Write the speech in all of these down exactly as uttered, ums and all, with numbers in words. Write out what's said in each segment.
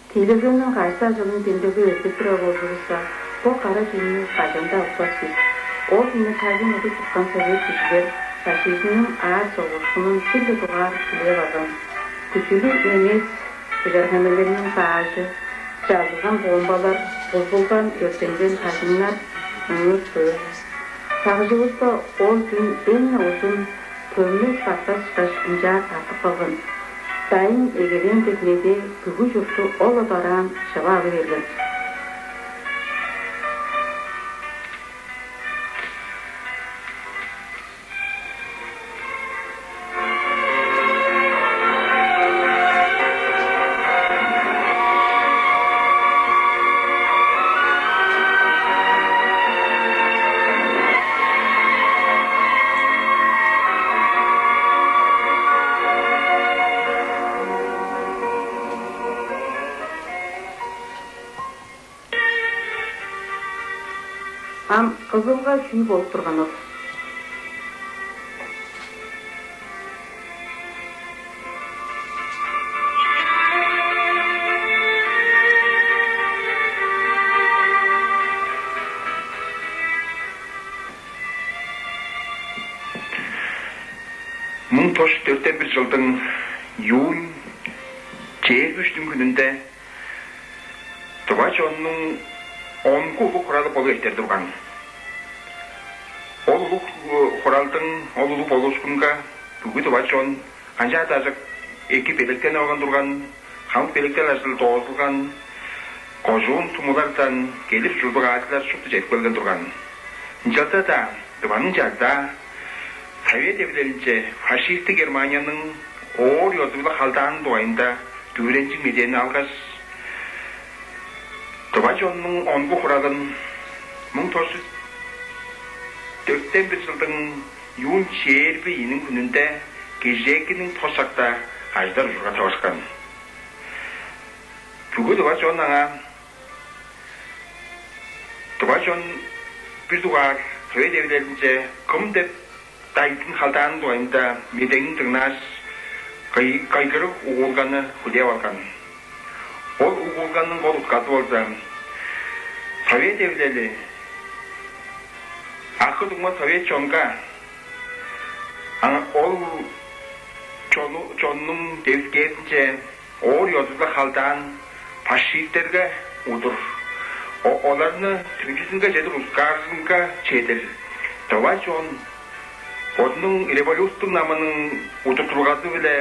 Тиилелгениң кайсы ажылын демдеглеп эртип турар болзувусса, бо кара чүънү кажан-даа утпас бис. Ол хүннү тайбың удуп чыткан совет кижилер фашизмниң аар согушкунун бир-ле дугаар хүлээп алган. Күчүлүг немец ужарханнарының саажы, чазылган бомбалар, бузулган өрттенген хажыңнар, ыңыр-хөөр. Сагыжывыста ол хүн эң-не узун төвмес катпас ышкаш ынчаар тартып калган. Дайын эгелээн деп медээ бүгү чуртту ол-ла дораан шыва алы берген. Ам Кызылга чүү болуп турганыл? Муң тос чүс дөртен бир чылдың июнь чээрби үштүң хүнүнде тыва чоннуң онгу улуг хуралы болуп эртер турган. Ол улуг, э, хуралдың, ол улуг болуушкунга бүгү тыва чон канчаар-даа ажык эки белеткенип алган турган, хамык белеткел ажыл доозулган, кожуун сумулардан келир ужурлуг аалчылар шупту чедип келген турган. Ынчалза-даа Тываның чазаа Совет Эвилелинче фашистиг Германияның оор ёзу-биле халдааның дугайында дүвүренчиг медээни алгаш, тыва чоннуң онгу хуралын муң тос чүс дөртен бир чылдың июнь чээрби ийиниң хүнүнде кежээкиниң тос шакта ажыдар ужурга таварышкан. Бүгү тыва чон аңаа, тыва чон бир дугаар Совет Эвилелинче кым деп дайзын халдааның дугайында медээни дыңнааш, кый-, кыйгырыг угулганы хүлээп алган. Ол угулганың кол утказы болза, Совет Эвилели акы-дуңма совет чонга, аңаа ол чону, чоннуң девискээринче оор ёзу-биле халдаан фашисттерге удур, о-, оларны төнчүзүнге чедир ускаарынга чедир, тыва чон бодунуң революциялыг намының удуртулгазы-биле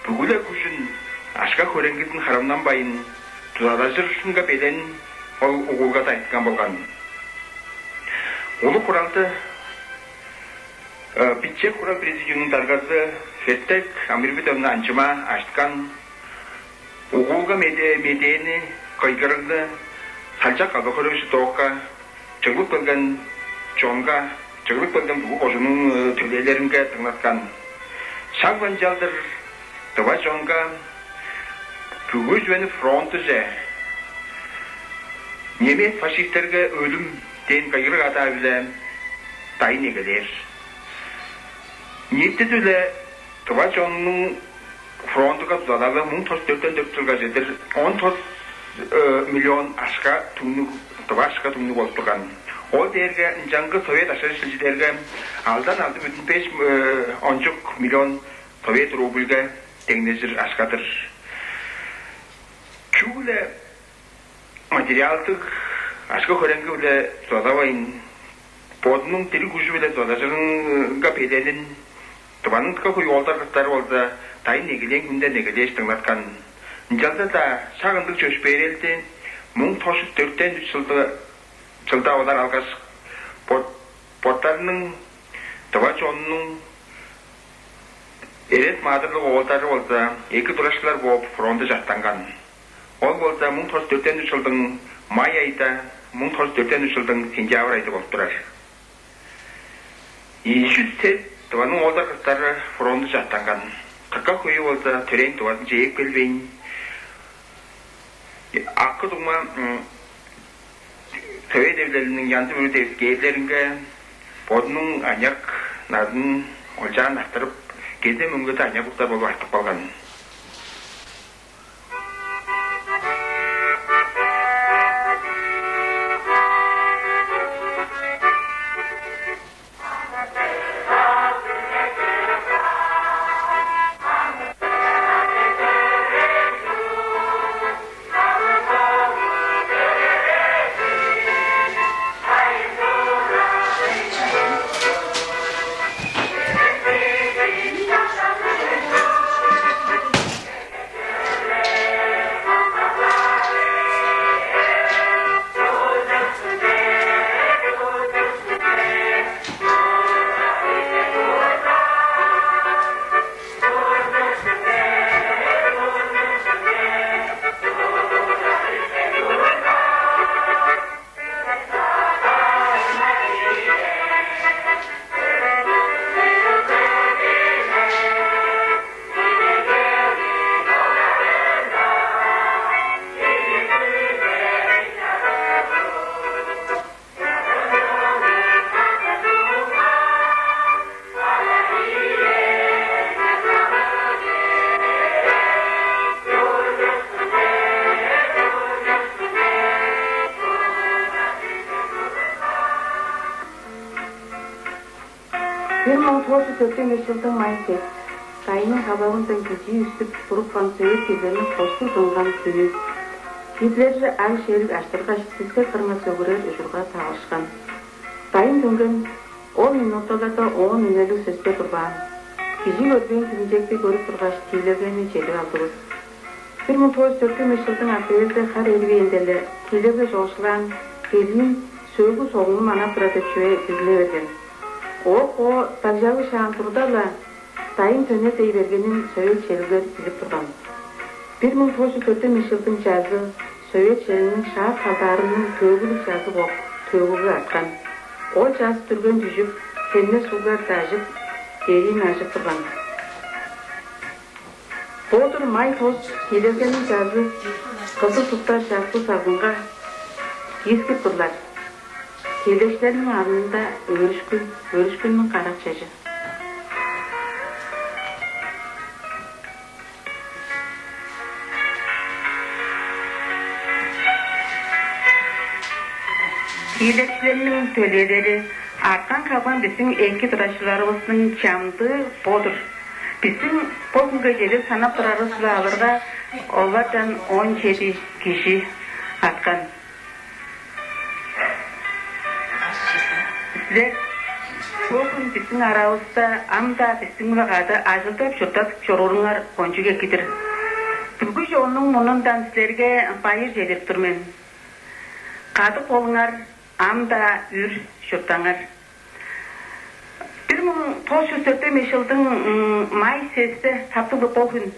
бүгү-ле күжүн, акша-хөреңгизин харамнанмайн дузалажырынга белен ол угулгада айтырган болган. Улуг хуралды, э, Биче-Хурал президиумунуң даргазы Хертек Амир-Бедиковна Анчыма ажыткан. Угулга медээ-, медээни, кыйгырыгны Салчак Калбак-Хөревич Токка, чыглып келген чонга, чыглып келген бүгү кожууннуң, э, төлээлеринге дыңнаткан. Шак ынчалдыр тыва чонга бүгү чүвени фронтуже, немец фашисттерге өлүм дээн кыйгырыг адаа-биле дайын эгелээр. Ниитизи-биле тыва чоннуң фронтуга дузалалы муң тос чүс дөртен дөрт чылга чедир он тос, э, миллион акша түңнүг, тыва акша түңнүг болуп турган. Ол дээрге ынчангы совет акша-шилчилерге алдан алды бүдүн беш, э, ончук миллион совет рубльге деңнежир акша-дыр. Чүгле материалдыг Ашкы-хөреңги-биле дузалавайн, бодунуң дириг күжү-биле дузалажырынга беленин Тываның дыка хөй оолдар-кыстары болза дайын эгелээн хүнден эгелээш дыңнаткан. Ынчалза-даа шак ындыг чөпшээрелди муң тос чүс дөртен үш чылда, чылда олар алгаш, бот-, боттарының тыва чонунуң эрес маадырлыг оолдары болза эки турашкылар бооп, фронту чартанган. Ол болза муң тос чүс дөртен үш чылдың май айда, муң тос чүс дөртен үш чылдың сентябрь айда болуп турар. Ийи чүс сес Тываның оолдар-кыстары фронту чартанган. Кырка хөйү болза төрээн Тывазынче ээп келбейн, акы-дуңма, м, Совет Эвилелиниң янзы-бүрү девискээрлеринге бодунуң аныяк назын олчаан арттырып, кезээ мөңгеде аныяк улустар болуп артып калган. Бир муң тос чүс дөртен беш чылдың май сес, дайынның хававындан кижи үстүп, турупкан Совет кижилерниң хостуг дыңган хүнү. Кижилер аг-шериг аштыргаш, сискек кырынга сөгүрер ужурга таварышкан. Дайын дүнген ол минуталарда оон үнелиг сөстер турбаан. Кижи көрбээн хилинчекти көрүп тургаш, тиилелгени чедип алдывыс. Бир муң тос чүс дөртен беш чылдың апрельде хар эривээнде-ле тиилелге чоокшулаан келиин сөөгү-соңгу манап турар деп чүве билдине берген. Оок бо дагжагы шаан турда-ла, дайын төне дей бергенин Совет шериглер билип турган. Бир муң тос чүс дөртен беш чылдың чазы Совет шеригиниң шаап салдаарының төөгүлүг чазы бооп, төөгүлүг арткан. Ол час дүрген дүжүп, хемне суглар дажып, эриин ажып турган. Бо-дур май тос тиилелгениң чазы кызыл туктар часкы сагынга киискип турлар. Тиилекчилерниң арнында өөрүшкү, өөрүшкүнүң карак чажы. Тиилекчилерниң төлээлери арткан-калган бистиң эки турачыларывыстың чамдыы бо-дур. Бистиң бо хүнге чедир санап турарывыс-биле алырга, олардан он чеди кижи арткан. Силер бо хүн бистиң аравыста, ам-даа бистиң-биле кады ажылдап-чурттап чорууруңар кончуг эки-дир. Бүгү чоннуң мурнундан силерге байыр чедирип тур мен. Кадык болуңар, ам-даа үр чурттаңар. Бир муң тос чүс дөртен беш чылдың, м, май сесте, таптыг бо хүн,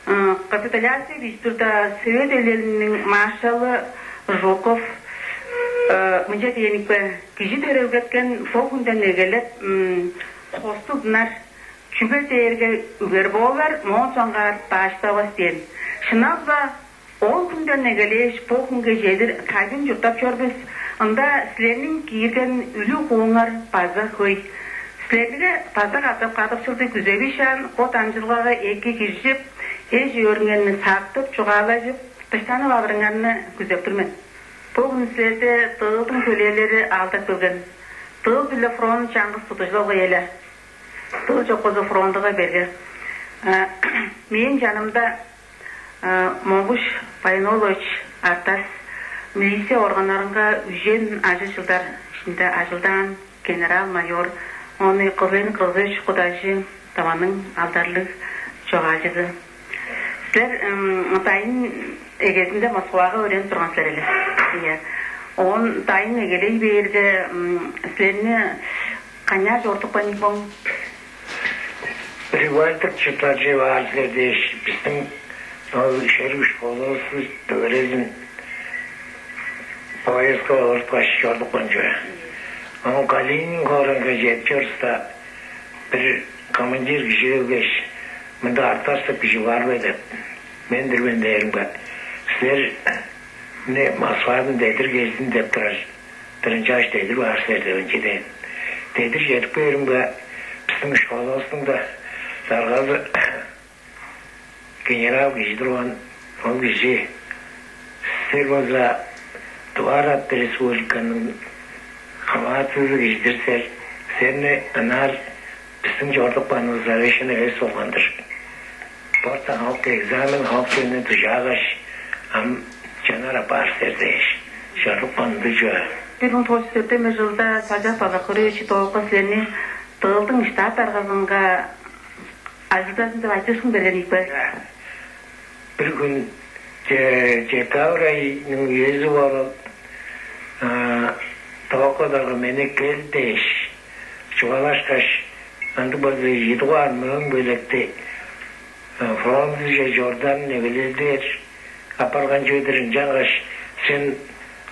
м, капитуляция дижип турда, Совет Эвилелиниң маршалы Жуков, э, мынча дээн ийик бе: «Кижи төрелгеткен бо хүнден эгелеп, м, хостуг дыңнар, чүге дээрге үгер боор, моон соңгаар дааштавас» дээн. Шынап-ла, ол хүнден эгелээш, бо хүнге чедир тайбың чурттап чор бис. Ында силерниң киирген үлүг-хууңар база хөй. Силерге база катап кадыкшылды күзевишаан, бо дамчыдылгага эки киржип, эш-өөрүңерни сактып, чугаалажып, дыштанып алырыңарны күзеп тур мен. Бо хүн силерде дылдың төлээлери аалдап келген. Дыл-биле фронт чаңгыс тудужулалга эвес. Дыл чоккузу фронтуга берге. Э, мээң чанымда, э, Монгуш Баян-оолович Артас, Милиция органнарынга үжен ажыг чылдар иштинде ажылдаан генерал-майор, ону Кызыл-Эник Кызыкович Кудажы, Тываның алдарлыг чогаалчызы. Силер дайын эгезинде Москвага өөренип турган силер эле. Ийе. Оон дайын эгелей бээрге, силерни канчаар чорудупкан ийик бооң? Привалдык чурттарже баар силер дээш, бистиң ол шериг школавыс дөгерезин поездга олурупкаш чорудупкан чүве. Оон Калинин хоорайга чедип чоруста, бир командир кижи келгеш, мында Арташ деп кижи бар бе деп, мен-дир мен дээримге, силерни Москвадан дедир келзин деп турар, дырынчааш дедир баар силер деп ынча дээн. Дедир чедип кээримге, бистиң школавыстың-даа даргазы генерал кижи турган, ол кижи: «Силер болза Тыва Арат Республиканың хамаатызы кижи-дир силер, силерни ынаар бистиң чорудупканывыс эвешен эвес болган-дыр. Борта халык экзамен халык чүвени дужаагаш, ам чанар апаар силер» дээш, чорудупкан ындыг чүве. Бир муң тос чүс дөртен бир чылда Чалчак Базар-Хөрээн Читоокка силерни тылдың штаб даргазынга ажылдазын деп айтыышкын берген ийик бе? Бир хүн декабрь айның үези болуп, доокадарга мени кел дээш чугаалашкаш, ындыг болза ийи дугаар мөөң белекти фронтуже чорударын эгеледир апарган чүве-дир, ынчангаш сен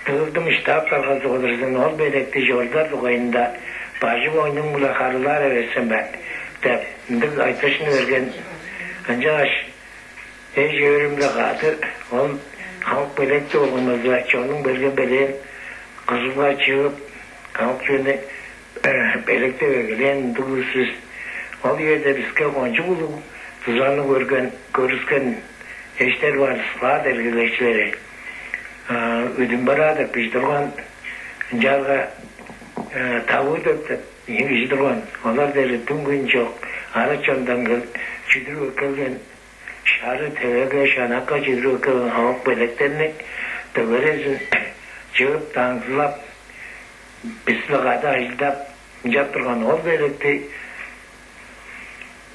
тыылдың штаб даргазы болур сен, ол белекти чорудар дугайында бажы-бойнуң-биле харыылаар эвес сен бе деп, ындыг айтыышкын берген. Ынчангаш эш-өөрүм-биле кады ол хамык белекти болгумаза, чоннуң берген белээн кызылга чыып, хамык чүвени белектеп эгелээн ындыг улус бис. Ол үеде биске кончуг улуг дузаны көрген, көрүскен эштер бар, склад эргелекчилери. Үдүмбара деп кижи турган, ынчаарга Давыдов деп ийи кижи турган. Олар дээрге дүн-хүн чок, арат чондан чүдүрүп эккелген, шары, тевеге, шанакка чүдүрүп эккелген хамык белектерни дөгерезин чыып, даңзылап, бис-биле кады ажылдап, ынчап турган. Ол белекти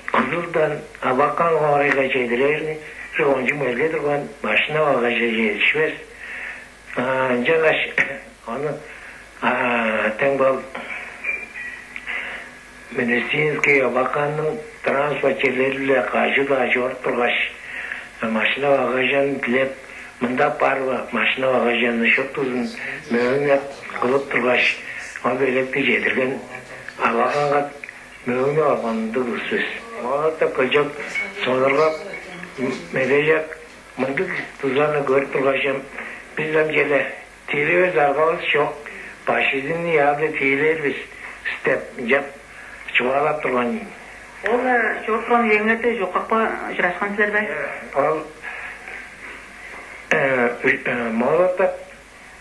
Кызылдан Абакан хоорайга чедирерни кончуг мерге турган, машина багажы четишпес. Ынчангаш ону тең бол Минусинский, Абаканның транспорт черлери-биле кажы-даа чоруп тургаш, машина багажын дилеп, мында бар бе машина багажын, шуптузун мөөңнеп кылып тургаш, ол белекти чедирген, Абаканга мөөңнеп алган ындыг улус бис. Молотов кылчок сонургап, медежек мындыг дузаны көрүп тургаш, ам бис ам чеде тиилевес аргавыс чок, башкызын явда тиилээр бис деп, ынчап чугаалап турган ийин. Ол чоруп турган үеңерде чоккакпа ужурашкан силер бе? Ол Молотов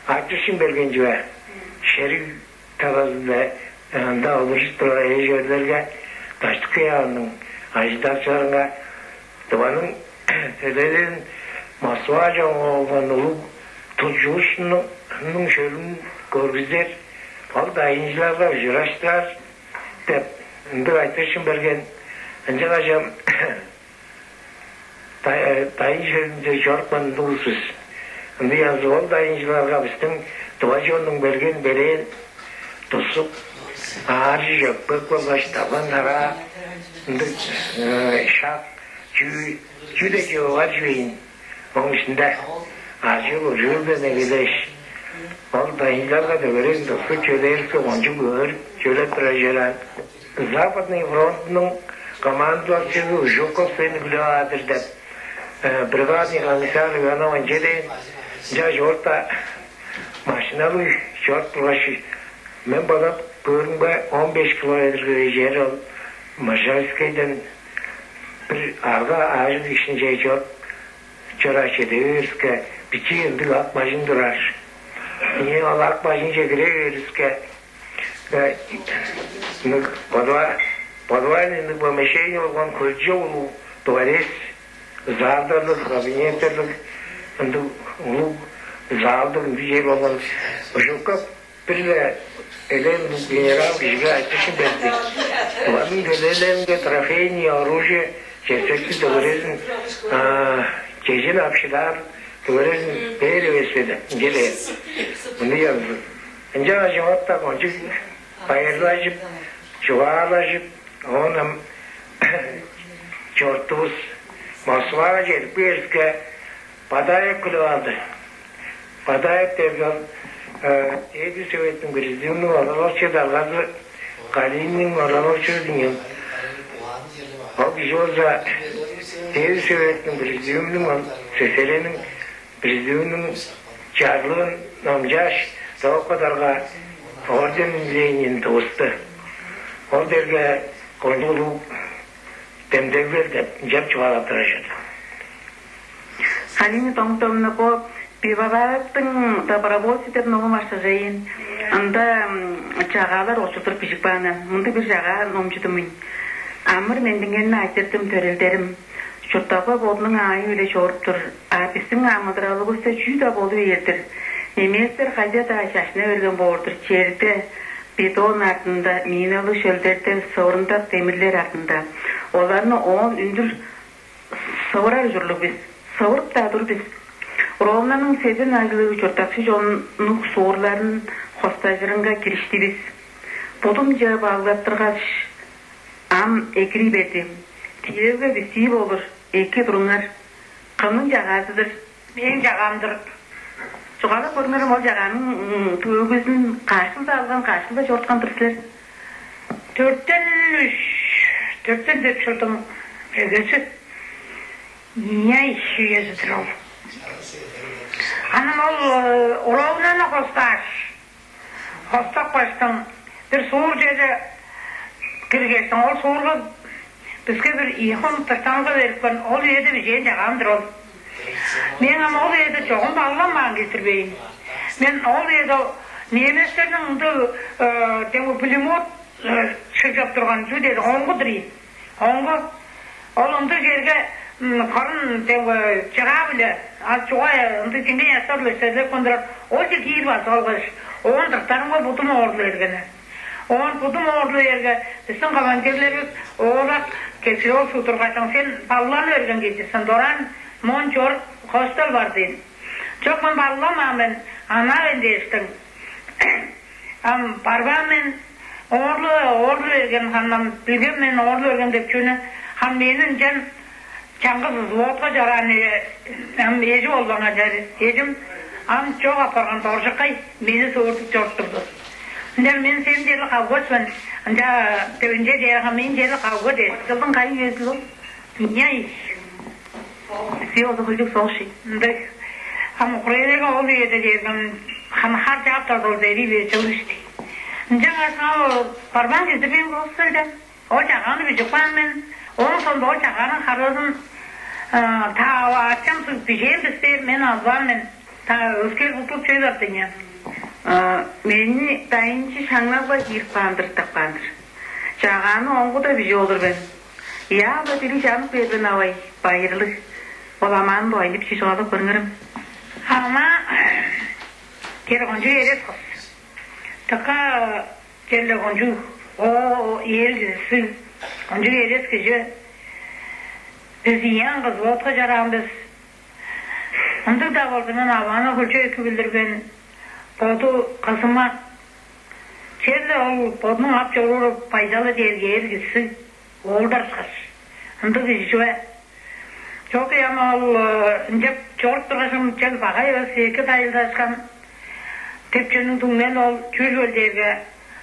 айтыышкын берген чүве. Шериг талазында ында олуржуп турар эш-өөрлерге, даштыкы яанның ажылдакчыларынга, Тываның төлээлерин Москва чоңгулган улуг тудугжуушунуң шөлүн көргүзер, ол дайынчыларга ужураштырар деп, ындыг айтыышкын берген. Ынчангаш ам дайын шөлүнче чорупкан улус бис. Ындыг янзы ол дайынчыларга бистиң тыва чоннуң берген белээн тусук, ааржы чөпкек болгаш даван-тараа, ындыг шак, чүү, чүү-даа чыывар чүвейн. Ооң иштинде ажыл-ужуурдан эгелээш, ол дайынчыларга дөгерезин тусуп чөлээрикке кончуг өөрүп чөлеп турар чораан. Западный фронтунуң командующизи Жуков сени хүлээп-дир деп, бригадный комиссар Иванов ынча дээн. Ынча чорта машиналыг чоруп тургаш, мен бодап көөрүмге, он беш километрге чер ол Можайскийден бир арга аажы ишинче чоруп чорааш чеде бээривиске, бичии ындыг ак бажың турар. Ийе, ол ак бажыңче кире бээривиске, ындыг подвальный ындыг помещение болган, хөлчок улуг дворец, залдарлыг, кабинеттерлиг ындыг улуг Залдыг ындыг чер болган. Ужукка бир-ле элээн генерал кижиге айтырышын берди. Оларның төлээлеринге трофейное оружие, черсекти дөгерезин, чежен апшылаар дөгерезин бээр эвес бе деп, ынча дээр. Мындай янзын. Ынча чоортап, кончуг байырлажып, чугаалажып, оон ам чортувус Москвага чедип кээриске, Бадаев күлүп алды. Бадаев дээрге ол Дээди Советниң президиумунуң оралакчы даргазы Калининниң оралакчызы дийин. Ол кижи болза Дээди Советниң президиумунуң, ол СССР-ниң президиумунуң чарлыын номчааш, доокадарга орден Ленин тывысты. Ол дээрге кончуг улуг демдеглер деп ынчап чугаалап турар чорду. Калина Томтовна, бо Пивоваровтуң «Добровольцы» деп ному баштажайын. Ында чагаалар очулдур бижип каан. Мындыг бир чагаа номчудумуң. Амыр-мендиңерни айтырдым, төрелдерим. Чуртталга бодунуң аайы-биле чоруп тур, а бистиң амыдыралывыста чүү-даа болу бээр-дир. Немецтер кайда-даа чашына берген боор-дур, черде, бетон артында, миналыг шөлдерде, сывырындак демирлер артында. Оларны оон үндүр сывырар ужурлуг бис. Сывырып-даа тур бис. Ровноның седен айлыг чурттакчы чоннуң суурларын хостажырынга кириштивис. Будумче баглаттыргаш, ам экирий берди. Тиилелге бистии болур, эки туруңар. Кымның чагаазы-дыр? Мээң чагаам-дыр. Чугаалап көрүңерем, ол чагааның төөгүзүн каш чылда алган, каш чылда чоруткан-дыр силер? Дөртен үш, дөртен дөрт чылдың эгези. Ийе, үези-дир ол. Анан ол Ровнону хостааш, хостапкаштың, бир суур черже киргештиң, ол суурга биске бир ийи хонук дыштанылга берипкен, ол үеде бижээн чагаам-дыр ол. Мен ам ол үеде чогум багланмаан кижи-дир бе ийин. Мен ол үеде немецтерниң ындыг, э, демги пулемет, э, шыгжап турган чүү дээди, оңгу-дур ийин. Оңгу. Ол ындыг черге, м, кырын демги чыраа-биле, а чугай ындыг чиңгей аштар-биле серлеп кылдырар. Ол чер киир базып алгаш, оон дыктарымга будум оорлу бергени. Оон будум оорлу бээрге, бистиң командирлеривис оорак кечире ол суу тургаш, сен балланы берген кижи сен, дораан моон чор хостел бар дээн. Чок, мен балламаан мен, анаа мен дээштиң. Ам барбаан мен, оорлу, оорлу берген, ханнам билген мен оорлу берген деп чүнү, хан мени ынчан чаңгыс взводка чораан, э, ам эжи болбаан чаар. Эжим ам чок апарган доржуккай мени соортуп чоруп турду. Ынчан мен сени дээрлик кавгаш мен, ынча дөөнче дээрге мен дээрлик кавга дээр. Чылдың кайы үези ол? Ийе. Все озугулчук сол ши. Ындыг. Ам Украинага ол үеде дээргем ханы хар чаап турду ол дери бе чыл ишти. Ынчангаш ол барбаан кижи мен гостелде. Ол чагааны бижип каан мен. Ооң соонда ол чагааның харазын таава ачам суг бижээн бис дээр, мен албаан мен. Та өскээр буттуп чөй бардыня. Мени дайынчы шаңнап-ла киирип каан-дыр, тап каан-дыр. Чагааны оңгуда бижип олур мен. Яа-ла дили чанып берген авай, байырлыг. Ол амаанын дугайында бичии чугаалап көрүңерем. Ама чер кончуг эрес кыс. Тыка черле кончуг, о, ээр кижиси, кончуг эрес кижи. Бис ийи аңгы взводка чораан бис. Ындыг-даа болза, мен авааны хөлчок эки билир мен. Боду кызымак. Черле ол бодунуң ап чоруур байдалы дээрге эр кижиси оолдар ышкаш. Ындыг кижи чүве. Чок, ам ол ынчап чоруп тургаш, ынчан багай эвес эки дайылдашкан деп чүвениң түңнели ол чүүл бел дээрге,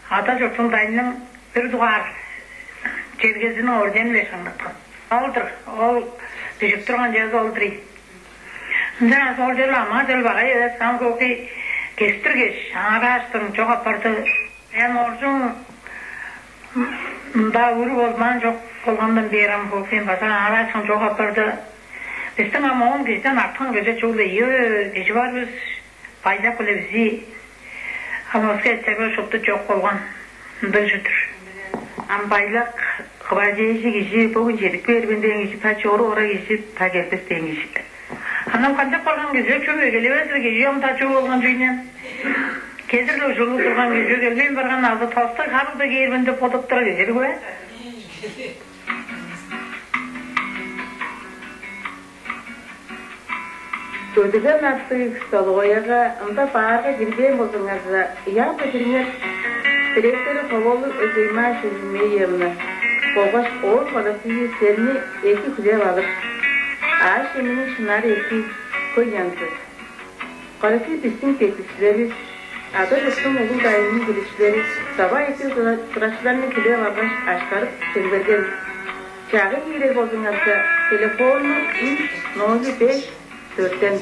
ада чуртуң дайынның бир дугаар чергезиниң ордени-биле шаңнаткан. Ол-дур, ол дүжүп турган чүвези ол-дур ийин. Ынчангаш ол черле амаа-дыл багай эвес, ам хөөкүй кестиргеш, аңарааштың чок апарды. Ам оржуң мында өрү болбаан чок болгандан бээр ам хөөкүйн база аңараашкын чок апарды. Бистиң ам он кижиден арткан кижи чүгле ийи кижи бар бис. Байлак-биле бизии ам өске эттеге шупту чок болган ындыг чүве-дир. Ам байлак гвардейжи кижи бөгүн чедип кээр мен дээн кижи, та чоруп орар кижи, та келбес дээн кижи. Анам канчап барган кижи чүве келбес эле кижи ам тачуу болган чүве. Кезир-ле ужурлуг турган кижи келбейн барган алды тостуг харылды кээрбин деп бодуп турар кижи бе? Көдүрген артыг столоваяга ында баарга кирбээн болзуңарза, ыяап-ла кириңер. Директору Ховолуг Эжеймаа Шимеевна болгаш ооң бадасыйы сени эки хүлээп алыр. Аъш-чеминиң шынары эки, хөй янзы. Кырызы бистиң тепкичилеривис, ада-чурттуң улуг дайынының биликчилери сава эки турачыларны хүлээп алгаш, ашкарып чемгерген. Чагыг киирер болзуңарза, телефонну үч ноль беш дөртен.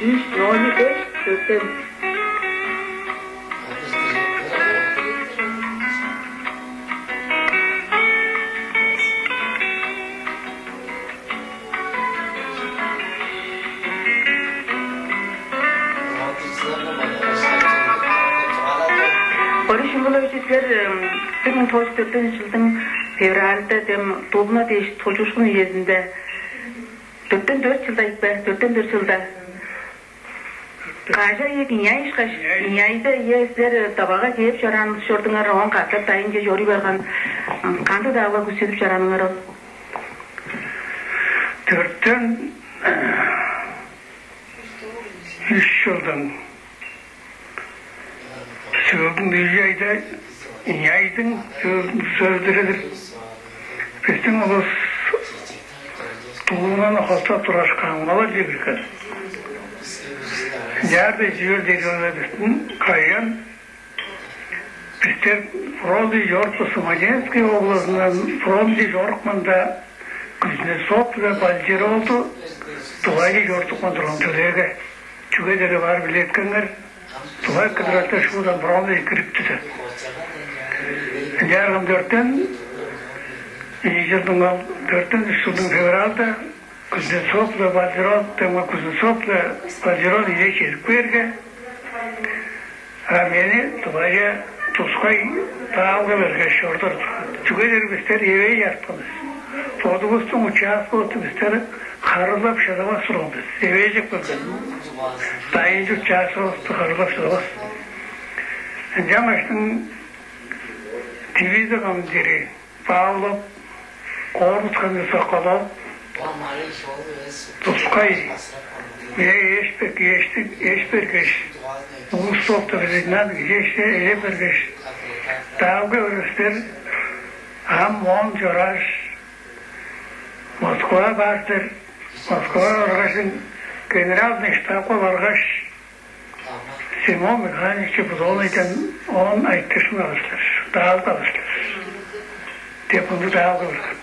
Үч ноль беш дөртен. Борис Шимбулович, силер бир муң тогуз чүс дөртенчи чылдың февральда дем Дубна дээш тулчуушкун үезинде, дөртен дөрт чылда ийик бе, дөртен дөрт чылда кажа ийик ыяй ышкаш, ыяйда ие силер Тывага кээп чораан чордуңар, оон катап дайынче чоруй барган, кандыг-даа күзедип чорааныңар ол? Дөртен үш чылдың сөөлүнде, үш айда, ийи айдың сөөлүнде сөөлдүредир. Бистиң улус дулуунан хостап тургаш, камгалал чедирген. Ынчаарда чүүл дегенивистиң кайган, бистер фронтче чорупкан, Смоленский областындан фронтче чорупканда, Кузнецов-биле Балчыролду Тываже чорудупкан турган төлээге. Чүге дээрге баар билеткеңер, Тывай кыдыралча шуудан бромда кириптиди. Ынчаарга дөртен ийи чылдың ал, дөртен үш чылдың февралда Кузнецов-биле Балчырол, демге Кузнецов-биле Балчырол ийе чедип кээрге, а мени Тываже тускай даалга бергеш чорудур. Чүге дээрге бистер эвээш арткан бис. Бодувустуң участковусту бистер харыылап шыдавас турган бис. Эвээжеп келген. Дайынчы участковусту харыылап шыдавас. Ынчангаштың дивизия командири Павлов, корпус командири Соколов тускай меңээ эш бергеш, эш бергеш, улусту оптовреждинан кижи эш бергеш, даалга берип силер, ам моон чорааш, Москвага баар силер. Москвага баргаш, генеральный штабка баргаш, Семен Михайлович Будонныйдан оон айтырышкын алыштыр, даалга алыштыр деп, ындыг даалга берген.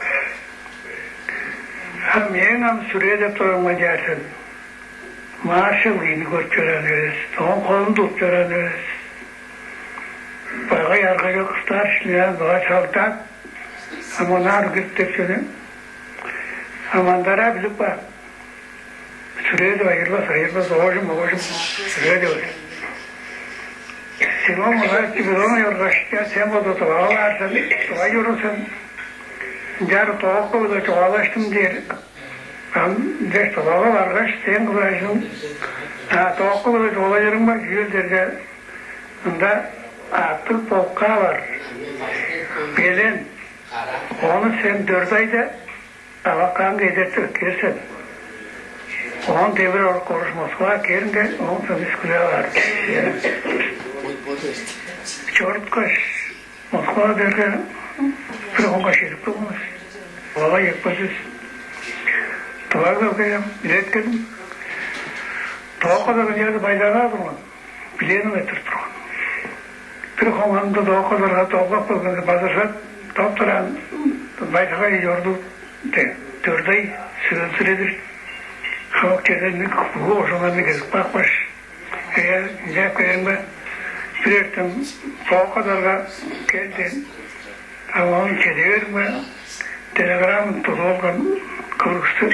А мээң ам сүрээ деп турарымга чаарсан, маршал кижини көрүп чораан эвес, ооң холун тудуп чораан эвес. Багай аргажок старший лейтенант, багай солдат, а монаар кирип деп чүве. А мындаараа билип каан. Сүрээ деп айырбас, айырбас, оожум, оожум, сүрээ деп айыр. Сен ол мынаа чүвелону йоргаш, я, сен болду Тывага баар сен, Тывага чоруур сен. Ынчаар Тоокка-биле чугаалаштым дээр. Ам дээш Тывага баргаш, сен кылаажың. А Тоокка-биле чугаалажырың бар, чүүл дээрге, ында артык полкка бар. Белен. Ону сен дөрт айда Алакаанга эдертип эккээр сен. Оон девир орук орус Москвага кээриңге, оон соң бис хүлээп аар. Чоруткаш, Москвага дээрге бир хонга чедип келген бис. Ооба экпежис. Тывага келгем, билет келдим. Тоокка-даа ынчаарда байланаар турган. Билээниң айтырып турган. Бир хоңганымда Тоокка-Дарга долгап келгенде, базыржап, доп-дораан Бай-Сагайже чорду де, дөрт ай сөөлзүредир. Хамык черден бүгү ошоннарны кезип каапкаш, э, ынчап кээримге, бир эртем Тоокка-Дарга келди. А оон чеде берип, телеграмма тудуп алган, көргүстү.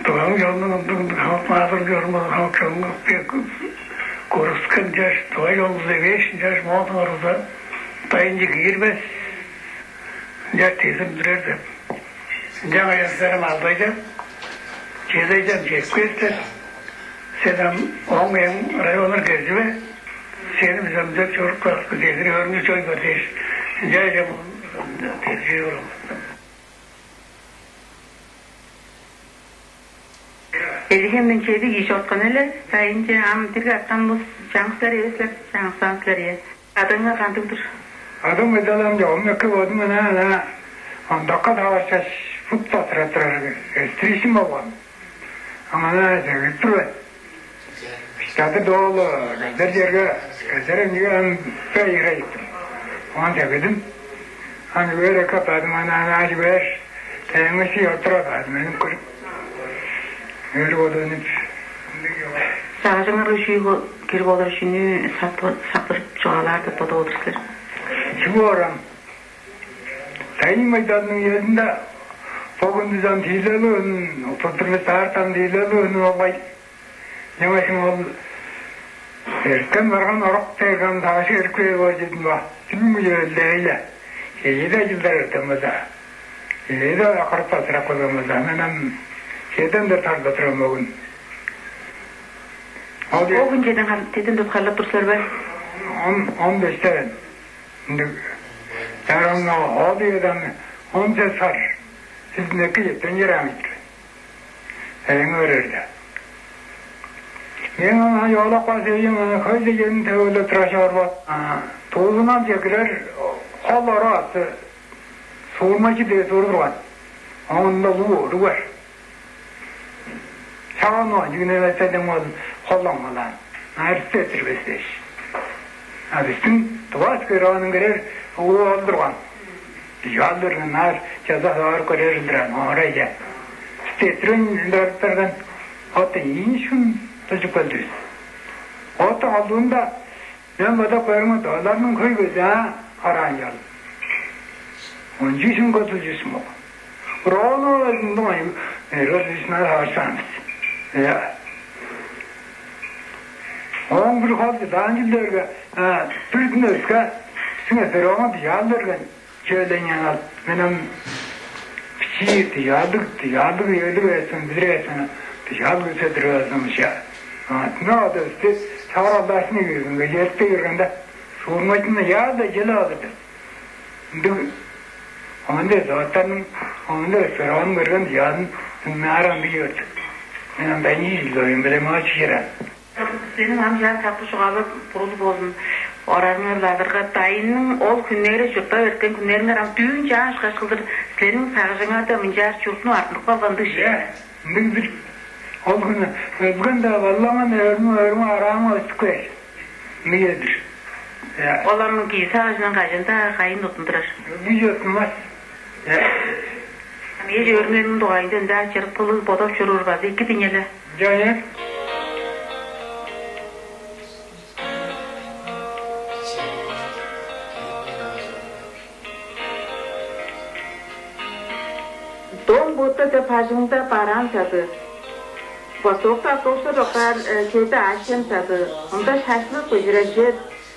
Тываның чонунуң ындыг-ындыг хамык маадыр чорумазын, хамык чонунга көргүскен чаш, Тывай чонувус эвээш, чаш моон соңарылза, дайынче киирбес, чаш тезиндирер деп. Ынчангаш силерем алдайда Чедайдан чедип кээрлер. Сен ам оң эң районнар кеживе, сени бис ам деп чоруп каапты дедир, өрүнү чой бар дээш. Ынча эжем держе урам. Эжигемден чеди кижи чорткан эле. Сайынче ам бирге арткан бус чаңгыстар эвеслер, чаңгыстаан силер, ие. Адыңар кандыг-дыр? Адым ыдалам чогум эки бодум ына ына ондакка таварчаш, бут батырап турар эстиришим болган. Аңаа чыгып тур мен. Штады доолу кезер черге кезер эмнеге ам бейрейттим. Оон чыгыдым. Аны бээр эке бадым ана ана ажы бээр. Теңиси отура бадым энип көрүп. Өр бодунуп. Сагыжыңар үшүү кирип олар үшүнү сактырып чугаалаар деп бодоп отур силер. Чүгү орам. Тайын майданның елинде богун дизан тиилелүүн, утуртурлу саартан тиилелүүн олгай. Нимайсың ол эрткен барган орок дээрган сагышы эрик бээр боор чедин ба. Сүм үелдейле. Эжиде жылдар эртен болза. Эжиде акырып басырак болган болза. Мен ам чеден деп тарда турам богун. Ол Богун чеден чеден деп харлап тур силер бе? Он он бештен. Ындыг дараң ол үедан он сес сар сиздин эки четтен чыраан ийик. Эң өрерде. Мен аңаа ёолап кааш эйим хөй дегенин төвелеп тура чорбот. Туузунан чекирер хол ора аты суурмачы дээр суру турган. Оонда улуу оруг бар. Чаан оон чүгүнү эвес эдең ол холлоңгалаан. Арты этирбес дээш. А бистиң дувас көрөөнүн көрер улуу ол турган. Жалдырган аар чаза хоор көрер ылдыран оорайже. Стетрин ындырыптарган отта ийин шун тужуп келдивис. Отта алдуунда мен бодап көрүңер, оларның хөй көзү араан чал. Он чүс муң көтүл чүс муң. Ровно ынды май эргер дишнай харсаныс. Я. Он бир хол даан жилдерге бир күн өске сиңе дөрөңө дыяал берген чөөлеңнян ал. Мен ам бичии дыяалдыг дыяалдыг ээлиг эсен билир эсен дыяал күзедир эсен ша. Тына ада өсте чаар алдашны киргенге жерте киргенде суурмайтын яа да жел алыр деп. Ындыг оон дээш оттарның оон дээш бер оон берген дыяадын дыңнаар ындыг ыйыыр. Мен ам дайныы чүгле оюн билем ачы чыран. Сениң ам чаа сактып чугаалап бурулуп болзун. Орарыңар базырга дайынның ол хүннери чурттап эрткен хүннериңер ам дүүн чаан ышкаш кылдыр силерниң сагыжыңарда мынчаар чуртну артынып калган дыжы. Э, ындыг бир ол күнү өзген-даа баллаңан өрүң өрүң арааңа өстүп кээр. Мыйыдыр. Оларның киизи агажындан кажан-даа кайын уттундурар. Мыйы уттунмас. Мээже өрүңерниң дугайында ында чырык кылыг бодап чоруур база эки диңеле. Жая. Дон Будда деп бажыңда бараан чады. Востокта автобустар чоккаар чеди Азиан сады, мында шашлык быжырар чер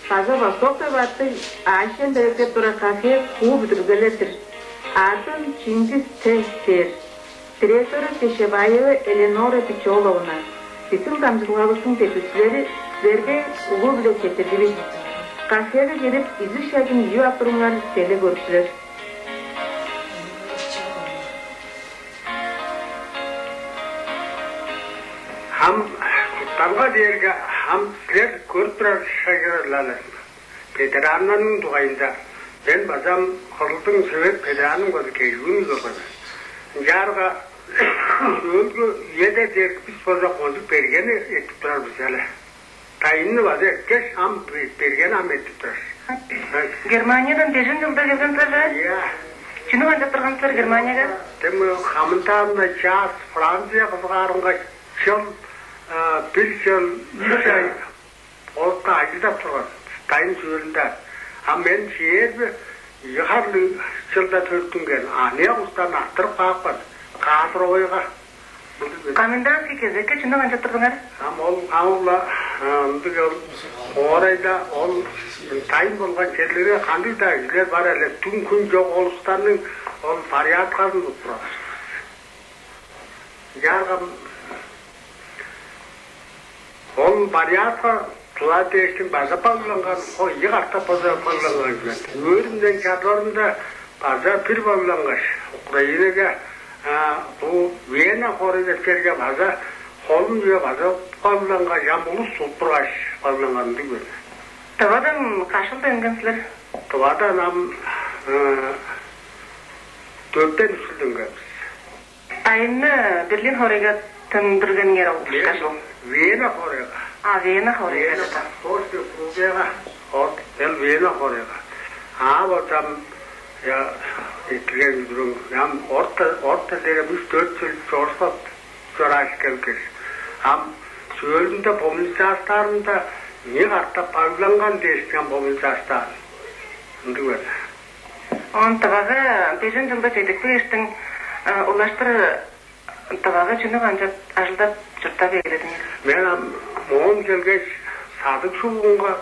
база Восток деп аттыг Азиан белеткеп турар кафе хуу бүдүрүлгелер-дир. Адын Чингис Т дээр. Директору Чешебаева Эленора Пчеловна. Биздин дамчылгавыстың тепкичилери силерге улуу-биле четтирдивис. Кафеге кирип, изиг шажын ийип ап туруңар, чеде көрүкчүлер. Хам куттанга дээрге хам силер көрүп турар шажырарлар. Ветераннарның дугайында мен базам кызылдың сөбет ветераның база кежигүүн ужурган. Ынчаарга өөлгө үеде дээрге бис база козуп бергени эттип турар бис але. Дайынны база эрткеш, ам бергени ам эртип турар. Германиядан бежен жылда келген силер бе? Иә. Чүнү канчап турган силер Германияга? Дем хамындаанда час Франция кызгаарынга чыл, бир чыл, үч ай болукта ажылдап турган дайын чүүлүнде. А мен чээрби ийи харлыг чылда төрүттүнген аныяк устан арттырып каапкан каадровойга. Комендантский кезекке чүнү канчап турдуңар? Ам ол аңгыла ындыг ол оорайда ол дайын болган черлерге кандыг-даа кижилер бар эле, дүң хүн чок ол улустарның ол порядкасын туруп турар. Чааргам, ол барьяатка тыла дээштиң база багланган, хо ийи катап база багланган чүве. Өөрүмден чадырарымда база бир баглангаш, Украинага, а, бу Вена хоорай деп черге база холум чүве база баглангаш, ам улус тудуп тургаш багланган ындыг бе. Тывадан каш чылда үнген силер? Тывадан ам, э, дөртен үш чылда үнгенбиз. Дайынны Берлин хоорайга төндүргениңер ол ышкажыл? Вена хоорайга. А, Вена хоорайга. Вена да. Португалияга, ол, ол Вена хоорайга. А вот ам, я, эккелген үдүрүң, ам орта, орта дээрге үш-дөрт чыл чорушпап чорааш келгеш. Ам сөөлүнде бомбилчаастаарында ийи катап багланган дээш, ам бомбилчаастаан. Ындыг бе. Оон Тывага бежен чылда чедип кээштиң, э, улаштыр Тывага чүнү канчап ажылдап, чурттап эгеледиңер? Мен ам моон келгеш, садыг шугунга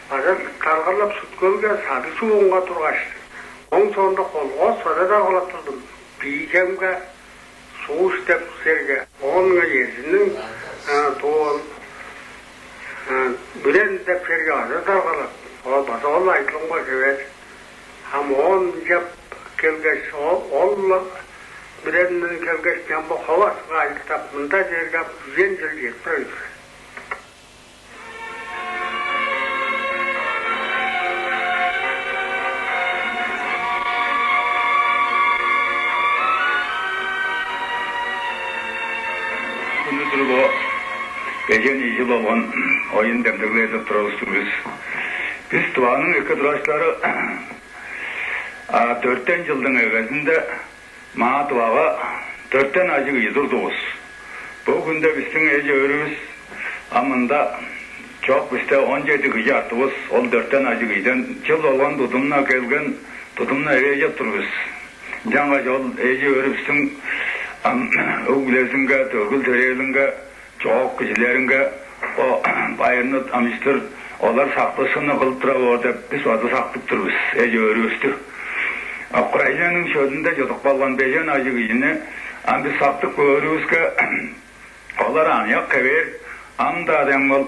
база даргалап, Сүт-Хөлге садыг шугунга тургаш, ооң соонда колхоз база даргалап турдум. Бии-Хемге, Сууш деп черге. Оон ыңай Эрзинниң, а, туон, а, Бүрен деп черге база даргалап. Ол база ол ажылымга хевээр. Ам оон ынчап келгеш, ол, ол-ла Бүренден келгеш, чамбы Ховаска ажылдап, мында черге ам үжен чыл чедип турар. Хүнү-дүр бо бежен ийи чыл болган оюн демдегледип турар улус-тур бис. Бис Тываның эки турачылары, а, дөртен чылдың эгезинде маа Тывага дөртен ажыг ийи турдувус. Бо хүнде бистиң эш-өөрүвүс ам мында чок, бисте он чеди кижи артывыс. Ол дөртен ажыг ийиден чыл болган тудум-на келген, тудум-на эвээжеп тур бис. Ынчангаш ол эш-өөрүвүстүң ам өг-бүлезинге, төргүл-төрээлинге, чоок кижилеринге бо байырны дамчыштыр олар сактыышкынны кылып тура боор деп, бис база сактып тур бис эш-өөрүвүстү. Украинаның шөлүнде чыдып калган бежен ажыг ийини ам бис сактып көөрүвүске, олар аныяк хевээр, ам-даа дем ол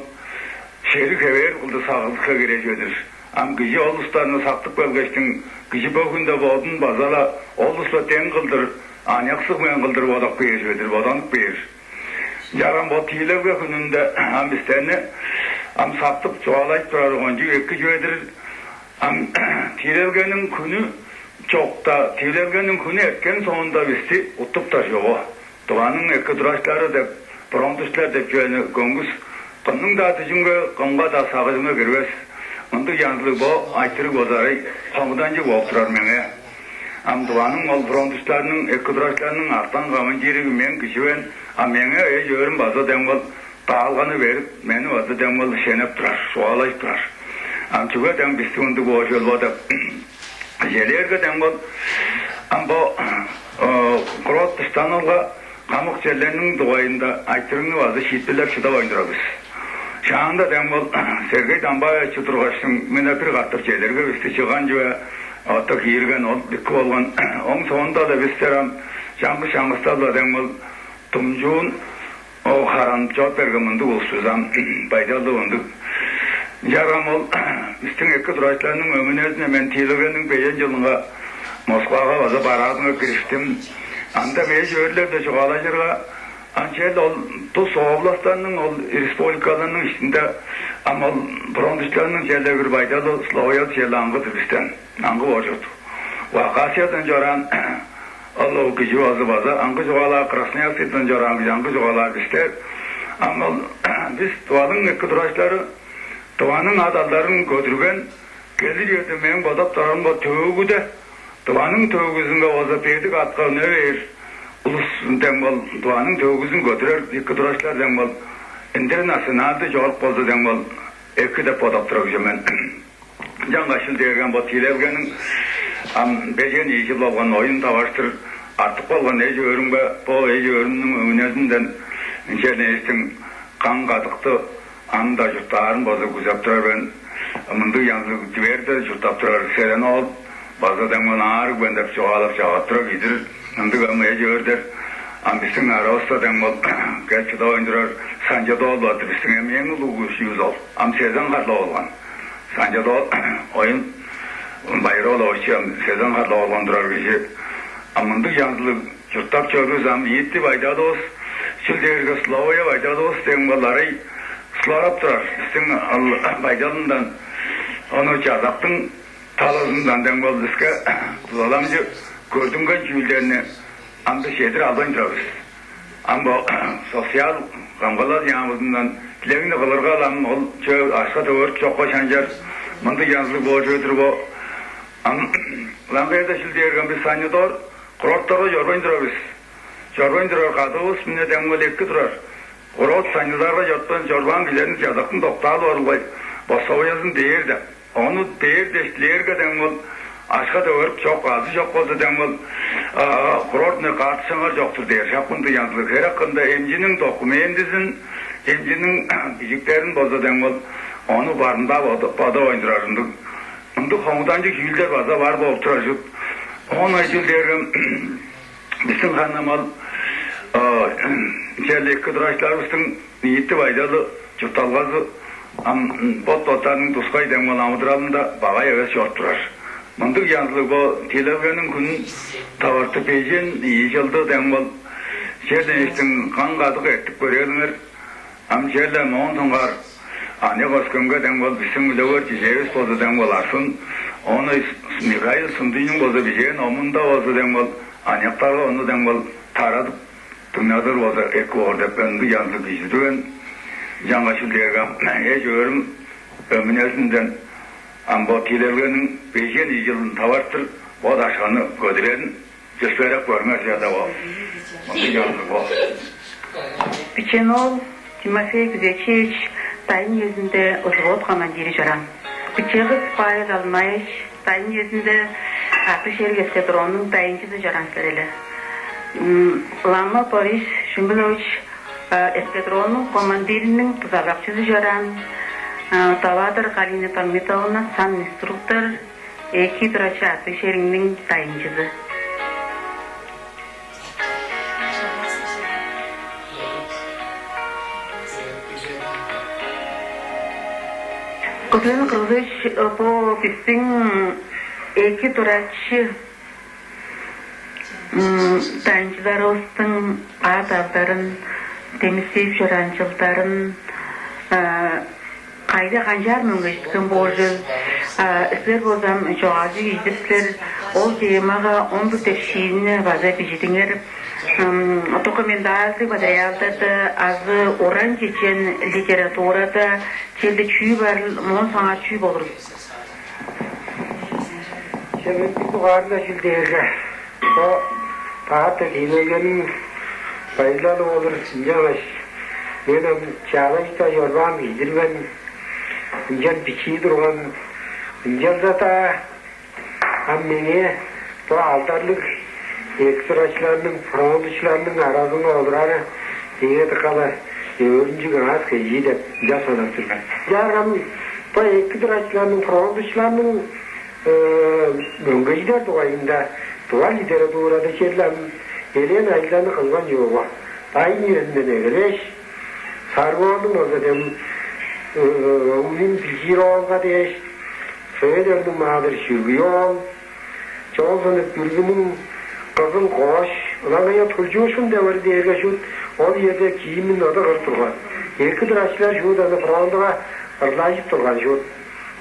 шериг хевээр кылдыр сагыжылыкка кирер чүве-дир. Ам кижи ол улустарны сактып келгештиң, кижи бо хүнде бодун база-ла ол улус-биле дең кылдыр, аныяксыг мен кылдыр бодап кээр чүве-дир, боданып кээр. Чарам бо тиилелге хүнүнде ам бистерни ам сактып, чугаалажып турары кончуг эки чүве-дир. Ам тиилелгениң хүнү чокта, тиилелгениң хүнү эрткен соонда бисти уттуптар чогу. Тываның эки турачылары деп, бромтуштар деп чүвени көңгүс кымның-даа дүжүнге, кымга-даа сагыжынга кирбес. Мындыг янзылыг бо айтырыг база арай хомуданчыг болуп турар меңээ. Ам Тываның ол бромтуштарының, эки турачыларының артан командири мен кижи мен, а меңээ эш-өөрүм база дем ол даалганы берип, мени база дем ол шенеп турар, чугаалажып турар. Ам чүге дем бисти мындыг боор чүвел бо деп. Чижээлээрге дем ол ам бо, э, курот дыштанылга хамык черлерниң дугайында айтырыгны база шиитпирлеп шыдавайн турар бис. Шаанда дем ол Сергей Дамбаевич тургаштың мына бир катап чедерге бисти чыган чүве, ота киирген ол дикки болган. Ооң соонда-ла бистер ам чаңгыс-чаңгыстар-ла дем ол думчуун, о, харан чоп берген мындыг улус бис ам, байдалдыг мындыг. Ынчаарга ам ол бистиң эки турачыларның өмүнезине мен тиилелгениң бежен чылынга Москвага база бараадынга кириштим. Анда эш-өөрүлер-биле чугаалажырга, ам черле ол тус областарның, ол республикаларның иштинде ам ол бромтуштарның черле бир байдалы, условиясы черле аңгы-дыр бистен, аңгы боор чорду. Хакасиядан чораан ол, ол кижи база, база аңгы чугаалаар, Красноярскидан чораан кижи аңгы чугаалаар бистер. Ам ол бис Тываның эки турачылары Тываның ат-алдарын көдүрген, келир үеде мээң бодап турарымга төөгүде Тываның төөгүзүнге база бедик атка үне бээр улус дем ол Тываның төөгүзүн көдүрер эки турачылар дем ол интернациональдыг чорук болза дем ол эки деп бодап турар кижи мен. Ынчангаш чүл дээрге ам бо тиилелгениң ам бежен ийи чыл болган оюн таварыштыр артып калган эш-өөрүмге, бо эш-өөрүмнүң өмүнезинден ынчан эжиктиң каң-кадыкты ам-даа чурттаарын база күзеп турар мен. Мындыг янзылыг дивер-даа чурттап турар Серен-оол база дем ол аарыг мен деп чугаалап чагып турар кижи-дир. Ындыг ам эш-өөрдер Ам бистиң аравыста дең бол кел чыдавайн турар Санча-Доол бар-дыр, бистиң эң улуг күжүвүс ол. Ам сезен харлап алган. Санча-Доол оюн байыры ол оочу ам сезен харлап алган турар кижи. А мындыг чаңзылыг чурттап чорувус, ам ийиттип айдаадывыс, чүл дээрге словоя айдаадывыс дең бол арай суларап турар. Бистиң байдалындан ону чазактың талазындан дең бол биске дузаламчы көрдүнген чүүлдерни ам бис чедир албайн турар бис. Ам бо социал камгалал яамызындан дилегни кылырга ам ол чөө ашка төгөрүп чокка шанчар мындыг янзылыг боор чүве-дир бо. Ам ылаңгыя-даа чүл дээрге ам бис санньыдоор курортторга чорбайн турар бис. Чорбайн турар кадывыс мында дең бол эки турар. Курорт санньыдаарга чорбайн чорбаан кижилерниң чазактың доктаалы орулгай бостовоязын дээр деп. Ону дээр дээш дилээрге дең бол ашка төгөрүп чок, азы чок болза дең бол курортный карточкаңар чок-тур дээр. Шак мындыг янзылыг херек кырында эмчиниң документизин, эмчиниң бижиктерин болза дең бол ону барымдаа бодавайн турар ындыг. Ындыг хомуданчыг чүүлдер база бар болуп турар чүве. Оон ай чүл дээрге бистиң ханнамал черле эки турачыларывыстың ниити байдалы, чуртталгазы ам бот-боттарының тускай дең бол амыдыралында багай эвес чоруп турар. Мындыг янзылыг бо тиилелгениң хүнүн таварты бежен ийи чылды дең бол чер дээштиң каң-кадык эртип көрээлиңер. Ам черле моон соңгаар аныяк өскенге дең бол бистиң үлегер чижээвис болза дең бол арсын, ону Михаил Сундуйнуң болза бижээн омунда болза дең бол аныяктарга ону дең бол тарадып дыңнадыр болза эки боор деп ындыг янзы кижидивен. Чаңгаш үлээрге эш-өөрүм өмүнезинден ам бо тиилелгениң бежен ийи чылын тавартыр бо дашканы көдүрерин чөпшээреп көрүңер силерде бо. Мындыг янзы бо. Бичен ол Тимофей Кузячевич дайын үезинде взвод командири чораан. Биче кыс Павел Алмаевич дайын үезинде артык шериг эскадроннуң дайынчызы чораан силер эле. Лама Борис Шүмбүлович эскадроннуң командириниң дузалакчызы чораан. Тавадыр Галина Пангмитовна сан инструктор, эки турачы артык шериңниң дайынчызы. Кызыл Кыргызович, бо бистиң эки турачы дайынчыларывыстың ат-алдарын, демисейип чораан чылдарын кайда канчаар мөңгежиткен боожул? Силер болзам чогажы ийдип силер, ол темага он бир тепшиини база бижидиңер. Документальдыг материалдарда азы уран чечен литературада челде чүү барыл, моон саңаа чүү болур? Чемниг дугаарында чүл дээрге, бо таата киилелгениң байлалы болур, ынчангаш мен ам чаалажыда чорбаан кижи-дир мен, ынчан бичии турган, ынчалза-даа ам меңээ бо алдарлыг эктирачыларның, фронтучуларның аразынга олурары деңе дыка-ла өөрүнчүг аас кежии деп ынча санап тур мен. Ынчаарга ам бо эки турачыларның, фронтучуларның мөңгежидер дугайында тыва литературада черле ам элээн ажылдарны кылган чүве бо. Дайын үезинден эгелээш, Сарыгордуң болза дем Өңнүң Билчир-оолга дээш, Сөөдөрнүң маадыр Чүргүй-оол, чоолзаны бүргүнүң кызыл коош, ылаңгыя тулчуушкун деп ыры дээрге шуут ол үеде киимин ыдык ыр турган. Эки турачылар шуут аны фронтуга ырлажып турган шуут.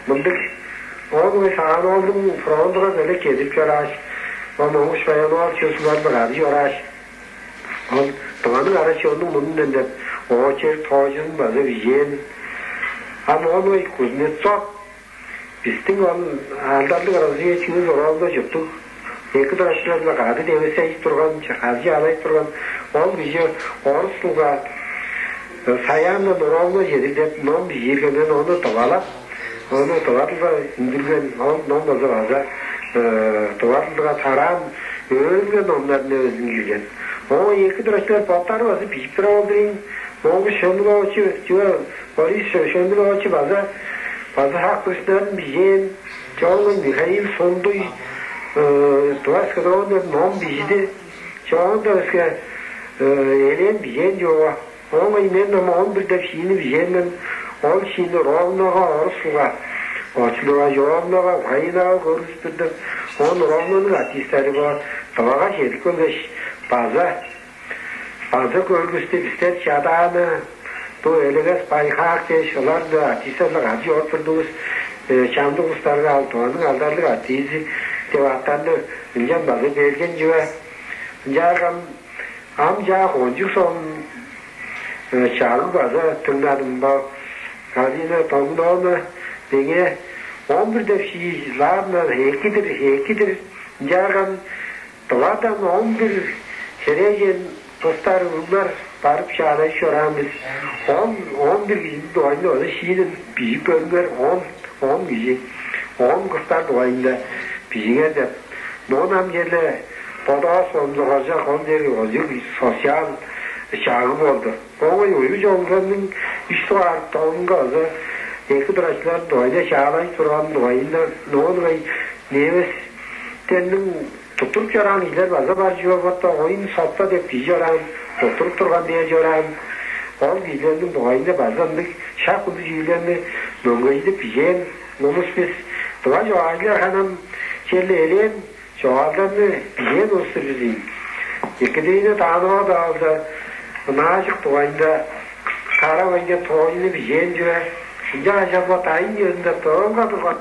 Мындыг оон ыңай Саан-оолдуң фронтуга белек чедип чорааш, ол Моңгуш Баян-оол чүс уларны кады чорааш, ол Тываның ара чоннуң мурнундан деп очерк тоожузун база бижээн. Ам оон ыңай Кузнецов бистиң ол алдарлыг разведчигивис Уралда чурттуг. Эки турачылар-биле кады девесей турган, кады чаалай турган. Ол кижи орус дылга Саяндан Уралга чедир деп ном бижииргенин, ону тывалап, ону тыва дылга үндүрген, ол ном база база тыва дылга тараан өөрүнген номнарны өзүн кирген. Оон эки турачылар боттары база бижип тура болдур ийин. Моңгуш Шөндүлович, чүве, Борис Шөндүлович база база хак бүрүстүнүн бижээн. Чоон Михаил Сундуй Тываска доон деп ном бижиди. Чоон-даа өске Элээн бижээн чугула. Оон ыңай мен ам он бир деп шиини бижээн мен. Ол шиини ровнога орус суга, очулуга ёмнога Украинага көргүстүр деп, оон ровноның артистери бо Тывага чедип келгеш, база база көргүстү. Бистер чадааны бо Элегес Байхаак дээш, олар-даа артистер-биле кады чоруп турдувус. Чамдык улустарга ал Тываның алдарлыг артизи деп аттарны ынчан база берген чүве. Ынчаарга ам чаа кончуг сон чагыг база дыңнадым бо. Галина Томуновна меңээ он бир деп шии ладынан эки-дир, эки-дир. Ынчаарга Тывадан он бир херээжен кыстар, уруглар барып чаалажып чораан бис. Он он бир кижиниң дугайында ону шииден бижип көрүңер. Он он кижи, он кыстар дугайында бижиңер деп. Моон ам черле бодавас онзу хоржок, ол дээрге озуг социал чагыг болду. Оон ыңай уйгу чогулганның үш дугаар томунга база эки турачылар дугайында чаалажып турганын дугайында, оон ыңай немецтерниң туттуруп чораан кижилер база бар чүве болду. Оюн сотта деп кижи чораан, туттуруп турган дээр чораан. Ол кижилерниң дугайында база ындыг шак ындыг чүүлдерни мөңгейдип бижээн улус бис. Тыва чогаалчылар ханам черле элээн чогаалдарны бижээн улус-тур бис ийин. Екатерина Танова-даа болза ынаажык дугайында кара бөйнек тоойну бижээн чүве. Ынчангаш ам бо дайын чүвезинде дыынга турган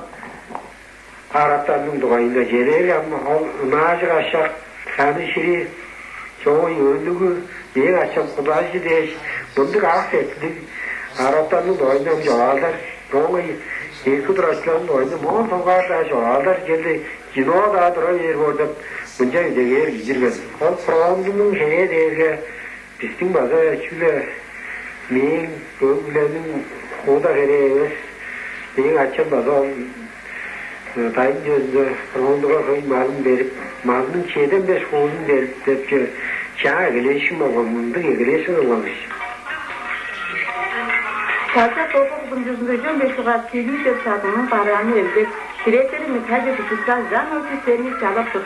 араттарның дугайында чедээр ам ол ынаажык ашак, саны шири, чоой өөлүгү, мээң ачам кудажы дээш, мындыг ак сеткилиг араттарның дугайында ам чогаалдар, оон эки турачыларның дугайында моон соңгаар-даа чогаалдар, черле кино-даа тура бээр боор деп мынча идегээр кижи ирген. Ол фронтунуң херээ дээрге бистиң база чүгле мээң, бөгүлениң хууда херээ эвес. Мээң ачам база ол дайын чүвезинде фронтуга хөй малын берип, малының чеден беш хуузун берип деп чүве, чаа эгелээшкин болган, мындыг эгелээшкин кылган кижи. База Бобук бунчузунда чон беш чугаас килиидер садының барааны элбек, директору Михаил Вячеслав Жанович сени чалап тур.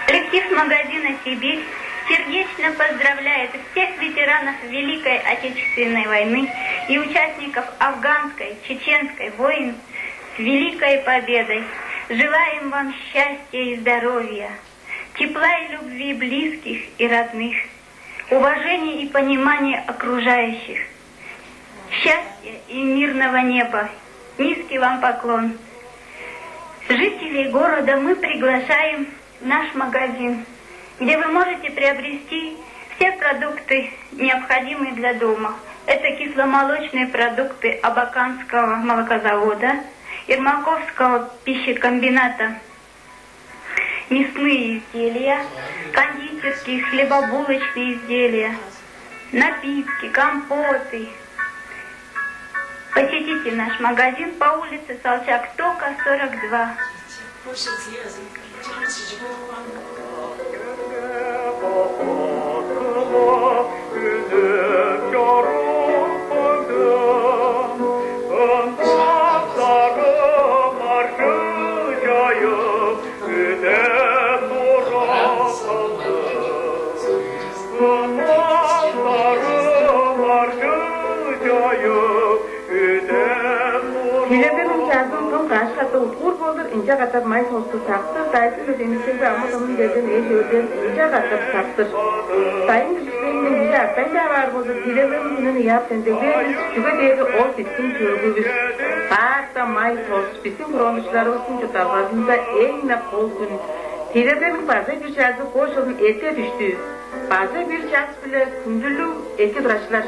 Коллектив магазина «Сибирь» сердечно поздравляет всех ветеранов Великой Отечественной войны и участников афганской, чеченской войн с Великой Победой. Желаем вам счастья и здоровья, тепла и любви близких и родных, уважения и понимания окружающих, счастья и мирного неба. Низкий вам поклон. Жителей города мы приглашаем в наш магазин, где вы можете приобрести все продукты, необходимые для дома. Это кисломолочные продукты Абаканского молокозавода, Ермаковского пищекомбината, мясные изделия, кондитерские, хлебобулочные изделия, напитки, компоты. Посетите наш магазин по улице Солчак-Тока, сорок два. Тилегениң чазын тың каш катап уткуур болдур, ынча катап май тосту сактыр, дайзын-биле демистерге амы-тынын берген эш-өөрден ынча катап сактыр. Дайын кижиниң бижи артайн-даа баар болза, тилегениң үнүн ыяап демдеглээр бис, чүге дээрге ол бистиң чөргүвүс. Баарта май тос бистиң фронтчуларывыстың чуртталгазында эң-не кол хүн. Тилегениң база бир чазы бо чылын эрте дүштү. База бир час-биле хүндүлүг эки турачылар.